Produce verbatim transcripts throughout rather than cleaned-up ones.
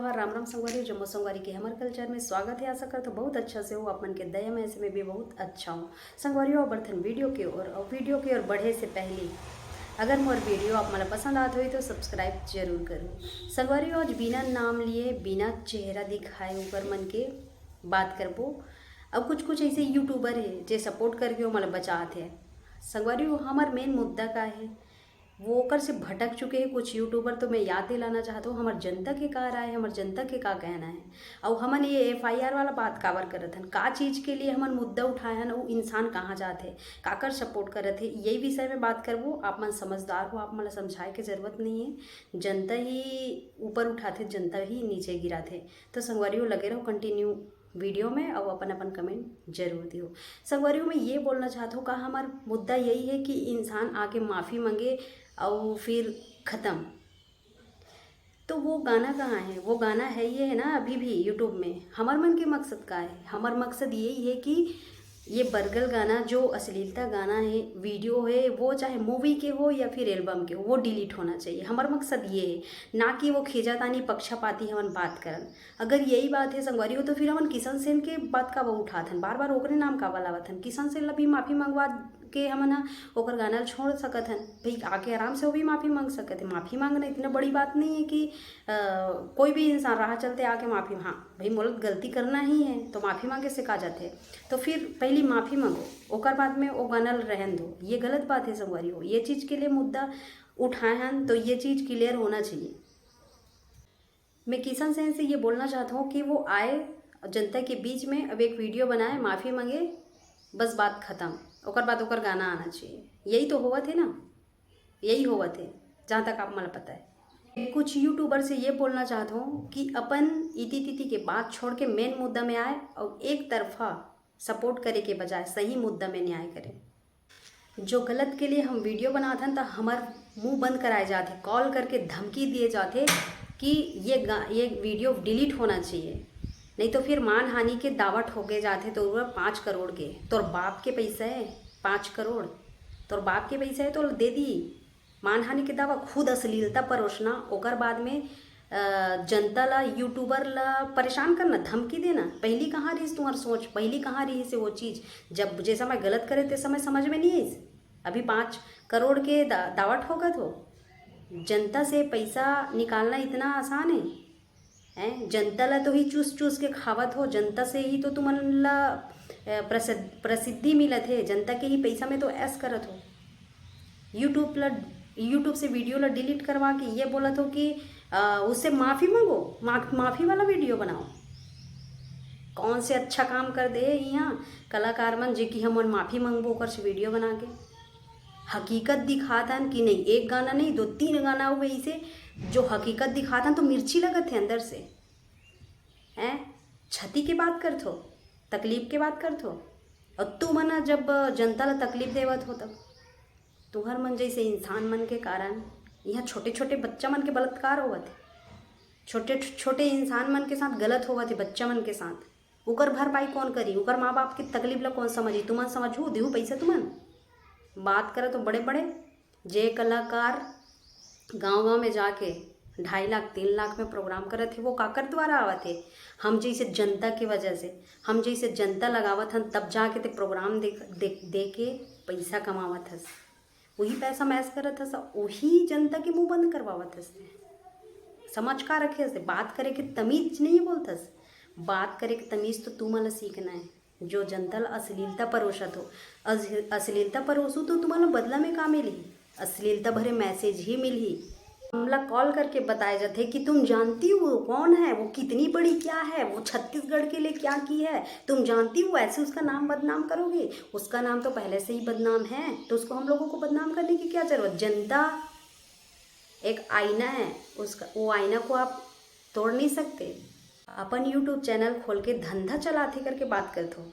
राम राम संगवारी, जम्मो संगवारी के हमर कल्चर में स्वागत है। आशा करत हूँ बहुत अच्छा से हो, आप मन के दया में ऐसे में भी बहुत अच्छा हो। संगवारी हो, बढ़थन वीडियो के ओर, और वीडियो के ओर बढ़े से पहले अगर मोर वीडियो आप मन ला पसंद आत होही तो सब्सक्राइब जरूर करूँ। संगवारी हो, आज बिना नाम लिए, बिना चेहरा दिखाए ऊपर मन के बात करबो। अब कुछ कुछ ऐसे यूट्यूबर है जे सपोर्ट करके ओमन ला बचात है। संगवारी हो, हमर मेन मुद्दा का है, वो ओकर से भटक चुके हैं कुछ यूट्यूबर। तो मैं याद दिलाना चाहता हूँ, हमर जनता के का राय है, हमर जनता के का कहना है, अउ हमन ये एफआईआर वाला बात काबर करत हन, का चीज के लिए हमन मुद्दा उठाए हन, वो इंसान कहाँ जात है, काकर सपोर्ट करत है, यही विषय में बात करबो। आप मन समझदार हो, आप मन ला समझाए के जरूरत नहीं है। जनता ही ऊपर उठाथे, जनता ही नीचे गिराथे। तो संगवारी हो, लगे रहो कंटिन्यू वीडियो में, अउ अपन अपन कमेंट जरूर दियो। संगवारी हो, मैं ये बोलना चाहत हूँ, का हमर मुद्दा यही है कि इंसान आके माफ़ी मांगे अउ फिर ख़त्म? तो वो गाना कहाँ है? वो गाना है ये है ना अभी भी यूट्यूब में। हमर मन के मकसद का है? हमर मकसद यही है कि ये बरगल गाना, जो अश्लीलता गाना है, वीडियो है, वो चाहे मूवी के हो या फिर एल्बम के हो, वो डिलीट होना चाहिए। हमर मकसद ये है, ना कि वो खींचातानी पक्षपाती हमन बात करन। अगर यही बात है संगवारी हो, तो फिर हमन किशन सेन के बात काबर उठात हन, बार बार ओकरे नाम काबर लावत हन? किशन सेन ला भी माफ़ी मंगवा के हमन ह ओकर गाना ल छोड़ सकत हन भाई, आके आराम से वो भी माफ़ी मांग सकत है। माफ़ी मांगना इतना बड़ी बात नहीं है कि अ, कोई भी इंसान राह चलते आके माफ़ी, हाँ भाई, मोला गलती करना ही है तो माफ़ी मांगे से का जाथे। तो फिर पहली माफ़ी मांगो, ओकर बाद में वो गाना ल रहन दो। ये गलत बात है संगवारी हो, ये चीज़ के लिए मुद्दा उठाए हन तो ये चीज़ क्लियर होना चाहिए। मैं किशन सेन से ये बोलना चाहता हूँ कि वो आए जनता के बीच में, अब एक वीडियो बनाए, माफ़ी मांगे, बस बात ख़त्म। ओकर बाद ओकर गाना आना चाहिए। यही तो होवत है ना, यही होवत है, जहाँ तक आप मन ला पता है। कुछ यूट्यूबर से ये बोलना चाहता हूँ कि अपन इति तिति के बात छोड़ के मेन मुद्दा में आए और एक तरफा सपोर्ट करे के बजाय सही मुद्दा में न्याय करें। जो गलत के लिए हम वीडियो बनाथन त हमर मुंह बंद कराए जाथे, कॉल करके धमकी दिए जाथे कि ये गा-, ये वीडियो डिलीट होना चाहिए, नहीं तो फिर मानहानि के दावा ठोके जाथे। तो वो पाँच करोड़ के, तोर बाप के पैसा है पाँच करोड़, तोर बाप के पैसा है तो दे दी। मानहानि के दावा, खुद अश्लीलता परोसना, ओकर बाद में अ, जनता ला, यूट्यूबर ला परेशान करना, धमकी देना। पहली कहाँ रहिस तुम्हार सोच? पहली कहाँ रहिस वो चीज़? जब जे समय गलत करे ते समय समझ में नहीं आइस। अभी पाँच करोड़ के दा-, दावा ठोकत हो। जनता से पैसा निकालना इतना आसान है? हैं, जनता ला तो ही चूस चूस के खावत हो, जनता से ही तो तुमन ला अ, प्रसिद्ध प्रसिद्धि मिलत है, जनता के ही पैसा में तो ऐश करत हो। यूट्यूब ला, यूट्यूब से वीडियो ला डिलीट करवा के ये बोलत हो कि अ, उससे माफ़ी मांगो, मा-, माफ़ी वाला वीडियो बनाओ। कौन से अच्छा काम कर दे यहाँ कलाकार मन जे कि हमन माफ़ी मांगबो ओकर से वीडियो बना के? हकीकत दिखाथन कि नहीं, एक गाना नहीं, दो तीन गाना हुए इसे जो हकीकत दिखाथन तो मिर्ची लगत है अंदर से। हैं, क्षति के बात करथो, तकलीफ के बात करथो, और तुमन ह जब जनता ला तकलीफ देवत हो तब तुहर मन जैसे इंसान मन के कारण यहाँ छोटे छोटे बच्चा मन के बलात्कार होवत है, छोटे छोटे इंसान मन के साथ गलत होवत है, बच्चा मन के साथ। ओकर भरपाई कौन करी? ओकर माँ बाप के तकलीफ ला कौन समझी? तुमन समझू, देहू पैसा तुमन? बात करत हो बड़े बड़े, जे कलाकार गांव गांव में जाके ढाई लाख तीन लाख में प्रोग्राम करत हे, वो काकर द्वारा आवत हे? हम जैसे जनता के वजह से, हम जैसे जनता लगावत हन, तब जाके ते प्रोग्राम दे, दे, दे के पैसा कमावत हस। वही पैसा मैस करत हस, वही जनता के मुंह बंद करवावत हस। समझ का रखे हस? बात करे के तमीज नहीं बोलत हस। बात करे के तमीज तो तुमन ला सीखना है। जो जनता ला अश्लीलता परोसत हो, अस-, अश्लीलता परोसू तो तुमन ला बदला में का मिलही? अश्लीलता भरे मैसेज ही मिलही। हमला कॉल करके बताया जाते कि तुम जानती हो वो कौन है, वो कितनी बड़ी क्या है, वो छत्तीसगढ़ के लिए क्या की है, तुम जानती हो, ऐसे उसका नाम बदनाम करोगे। उसका नाम तो पहले से ही बदनाम है, तो उसको हम लोगों को बदनाम करने की क्या जरूरत? जनता एक आईना है, उसका, वो आईना को आप तोड़ नहीं सकते। अपन यूट्यूब चैनल खोल के धंधा चलाथे करके बात करत हो।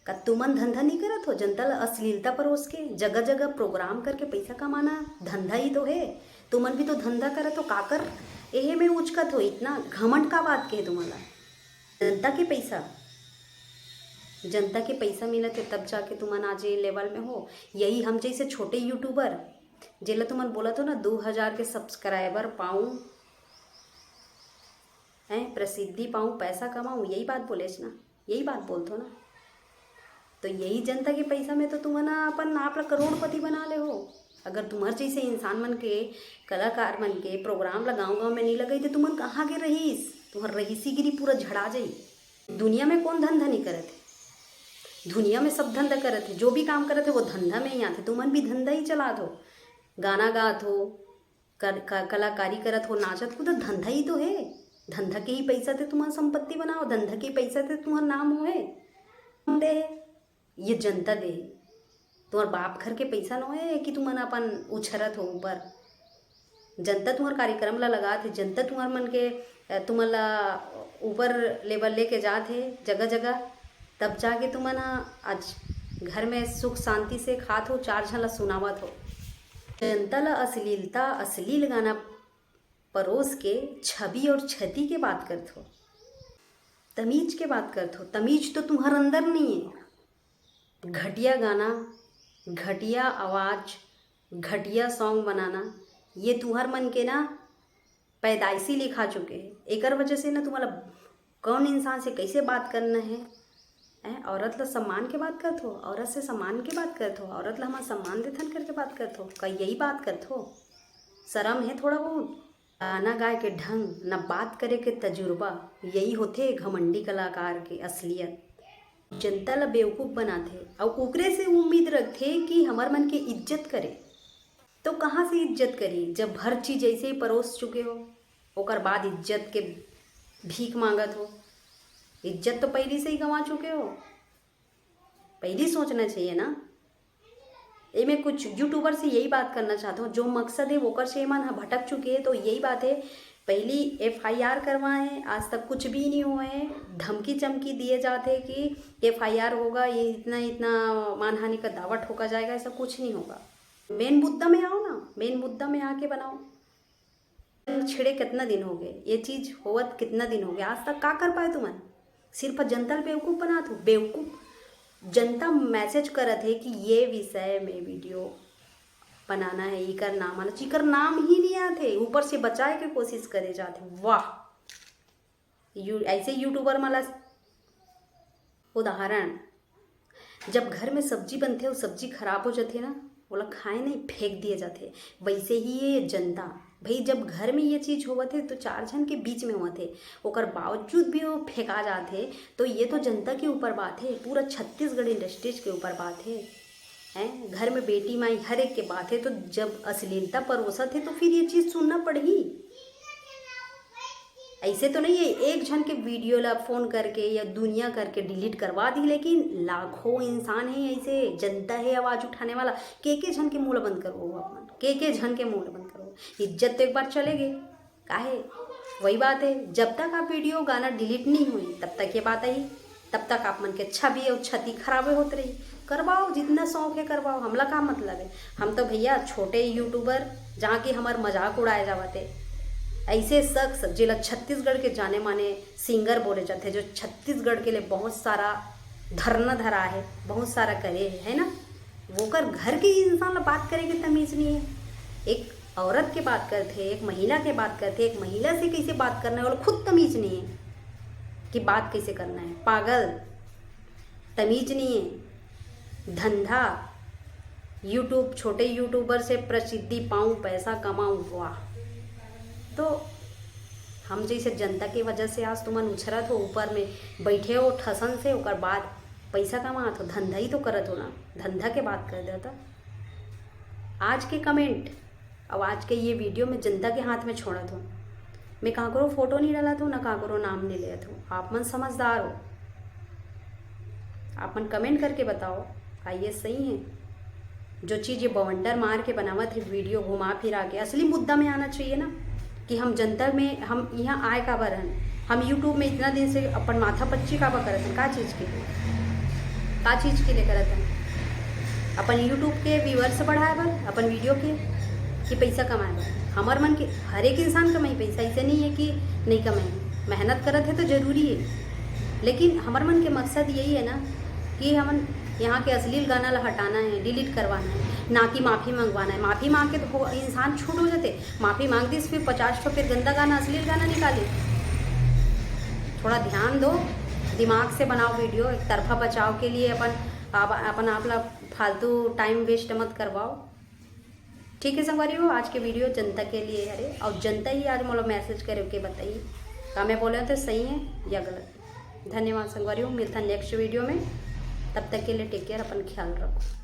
का तुमन धंधा नहीं करत हो? जनता ला अश्लीलता परोस के, जगह जगह प्रोग्राम करके पैसा कमाना धंधा ही तो है। तुमन भी तो धंधा करत हो, काकर एहे में उचकत हो? इतना घमंड का बात के है तुम्हारा? जनता के पैसा, जनता के पैसा मिलत है तब जाके तुमन आज ये लेवल में हो। यही हम जैसे छोटे यूट्यूबर, जेला तुमन बोलत हो ना, दो हजार के सब्सक्राइबर पाऊँ, हैं, प्रसिद्धि पाऊँ, पैसा कमाऊँ, यही बात बोलेच ना, यही बात बोलथो ना। तो यही जनता के पैसा में तो तुमन ह अपन आप ला करोड़पति बना ले हो। अगर तुम्हर जैसे इंसान मन के, कलाकार मन के प्रोग्राम ला गाँव गाँव में नहीं लगाई, तो तुमन कहाँ के रहीस? तुम्हर रहीसीगिरी पूरा झड़ा जाई। दुनिया में कौन धंधा नहीं करत हे? दुनिया में सब धंधा करत हे। जो भी काम करत हे, वो धंधा में ही आथे। तुमन भी धंधा ही चलात हो, गाना गात हो, कर, क-, कलाकारी करत हो, नाचत कूदत, धंधा ही तो हे। धंधा के ही पैसा ते तुमन संपत्ति बनाओ, धंधा के ही पैसा ते तुमर नाम होए। दे, ये जनता दे, तुम्हर बाप घर के पैसा नोहे कि तुमन अपन उछरत हो ऊपर। जनता तुम्हर कार्यक्रम ला लगात हे, जनता तुम्हर मन के, अ, तुमन ला ऊपर लेवल लेके जात हे जगह जगह, तब जाके तुमन ह आज घर में सुख शांति से खात हो, चार झन ला सुनावत हो। जनता ला अश्लीलता, अश्लील गाना परोस के छवि और क्षति के बात करत हो, तमीज के बात करत हो। तमीज तो तुम्हर अंदर नहीं है। घटिया गाना, घटिया आवाज, घटिया सॉन्ग बनाना, ये तुम्हर मन के ना पैदाइशी लिखा चुके हे। एकर वजह से ना तुम्हारा कौन इंसान से कैसे बात करना है, हैं? औरत ला सम्मान के बात करत हो, औरत से सम्मान के बात करत हो, औरत ला हमन सम्मान देथन करके बात करत हो, का यही बात करत हो? शर्म है थोड़ा बहुत? गाना गाए के ढंग, न बात करे के तजुर्बा, यही होथे घमंडी कलाकार के असलियत। जनता ला बेवकूफ बनाथे अउ ओकरे से उम्मीद रखथे कि हमर मन के इज्जत करे। तो कहाँ से इज्जत करी, जब हर चीज ऐसे ही परोस चुके हो, ओकर बाद इज्जत के भीख मांगत हो? इज्जत तो पहली से ही गंवा चुके हो। पहली सोचना चाहिए ना। एमे कुछ यूट्यूबर से यही बात करना चाहता हूँ, जो मकसद है, ओकर से एमन ह भटक चुके हैं। तो यही बात है, पहली एफ आई आर करवाए, आज तक कुछ भी नहीं हुआ है। धमकी चमकी दिए जाते हैं कि एफ आई आर होगा, ये इतना इतना मानहानि का दावा ठोका जाएगा, ऐसा कुछ नहीं होगा। मेन मुद्दा में आओ ना, मेन मुद्दा में आके बनाओ। छिड़े कितना दिन हो गए, ये चीज होवत कितना दिन हो गए, आज तक का कर पाए तुमन? सिर्फ जनता ल बेवकूफ बनात हो, बेवकूफ। जनता मैसेज करत है कि ये विषय में वीडियो बनाना है, इकर नाम आना चाहिए, इकर नाम ही नहीं आते, ऊपर से बचाए के कोशिश करे जाते। वाह, यू ऐसे यूट्यूबर मला उदाहरण, जब घर में सब्जी बनथे अउ सब्जी खराब हो जाथे ना, ओला खाए नहीं, फेंक दिए जाथे। वैसे ही ये जनता, भाई, जब घर में ये चीज होवत हे तो चार झन के बीच में होवत हे, ओकर बावजूद भी वो फेंका जाथे। तो ये तो जनता के ऊपर बात है, पूरा छत्तीसगढ़ इंडस्ट्रीज के ऊपर बात है। हैं, घर में बेटी माई हर एक के बात है, तो जब अश्लीलता परोसत है तो फिर ये चीज सुनना पड़ही। ऐसे तो नहीं है एक झन के वीडियो ला फोन करके या दुनिया करके डिलीट करवा दी, लेकिन लाखों इंसान है ऐसे, जनता है आवाज उठाने वाला। के के झन के मुंह ला बंद करवाओ आप मन, के के झन के मुंह ला बंद करवाओ। इज्जत तो एक बार चले गए, काहे? वही बात है, जब तक आप वीडियो गाना डिलीट नहीं हुई तब तक ये बात आई, तब तक आप मन के छवि और क्षति खराबे होत रही। करवाओ, जितना शौक है करवाओ, हमला का मतलब है? हम तो भैया छोटे यूट्यूबर, जहाँ की हमार मजाक उड़ाए जावत है। ऐसे शख्स जेला छत्तीसगढ़ के जाने माने सिंगर बोले जाते, जो छत्तीसगढ़ के लिए बहुत सारा धरना धरा है, बहुत सारा करे है, है ना? वोकर घर के इंसान ला बात करे के तमीज नहीं है। एक औरत के बात करते, एक महिला के बात करते, एक महिला से कैसे बात करना है, वो खुद तमीज नहीं है कि बात कैसे करना है। पागल, तमीज नहीं है। धंधा, यूट्यूब, छोटे यूट्यूबर से प्रसिद्धि पाऊँ, पैसा कमाऊँ, वाह। तो हम जैसे जनता के वजह से आज तुमन उछरत हो, ऊपर में बैठे हो ठसन से, ओकर बाद पैसा कमात हो, धंधा ही तो करत हो ना, धंधा के बात कर देता। आज के कमेंट, अब आज के ये वीडियो में जनता के हाथ में छोड़त हो। मैं काकरो फोटो नहीं डालत हो, ना काकरो नाम नहीं लेत हो। आप मन समझदार हो, आप मन कमेंट करके बताओ, का ये सही है? जो चीज़ ये बवंडर मार के बनावत है वीडियो घुमा फिरा के, असली मुद्दा में आना चाहिए ना कि हम जनता में, हम यहाँ आए काबर हन, हम यूट्यूब में इतना दिन से अपन माथा पच्ची काबर करत हन, का चीज़ के लिए, का चीज़ के लिए करत हन? अपन यूट्यूब के व्यूअर्स बढ़ाए बर, अपन वीडियो के, कि पैसा कमाए बर? हमर मन के हर एक इंसान कमाई पैसा, ऐसे नहीं है कि नहीं कमाई, मेहनत करत है तो जरूरी है, लेकिन हमर मन के मकसद यही है ना कि हमन यहाँ के अश्लील गाना ला हटाना है, डिलीट करवाना है, ना कि माफ़ी मंगवाना है। माफ़ी मांग के तो हो, इंसान छूट हो जाते, माफ़ी मांग दिस, फिर पचास ठो फिर गंदा गाना, अश्लील गाना निकाले। थोड़ा ध्यान दो, दिमाग से बनाओ वीडियो, एक तरफा बचाव के लिए अपन आप, अपन आप ला फालतू टाइम वेस्ट मत करवाओ। ठीक है संगवारी हो, आज के वीडियो जनता के लिए हरे, और जनता ही आज मोला मैसेज करे के बताई का मैं बोले तो सही है या गलत। धन्यवाद संगवारी हो, मिलता नेक्स्ट वीडियो में, तब तक के लिए टेक केयर, अपन ख्याल रखो।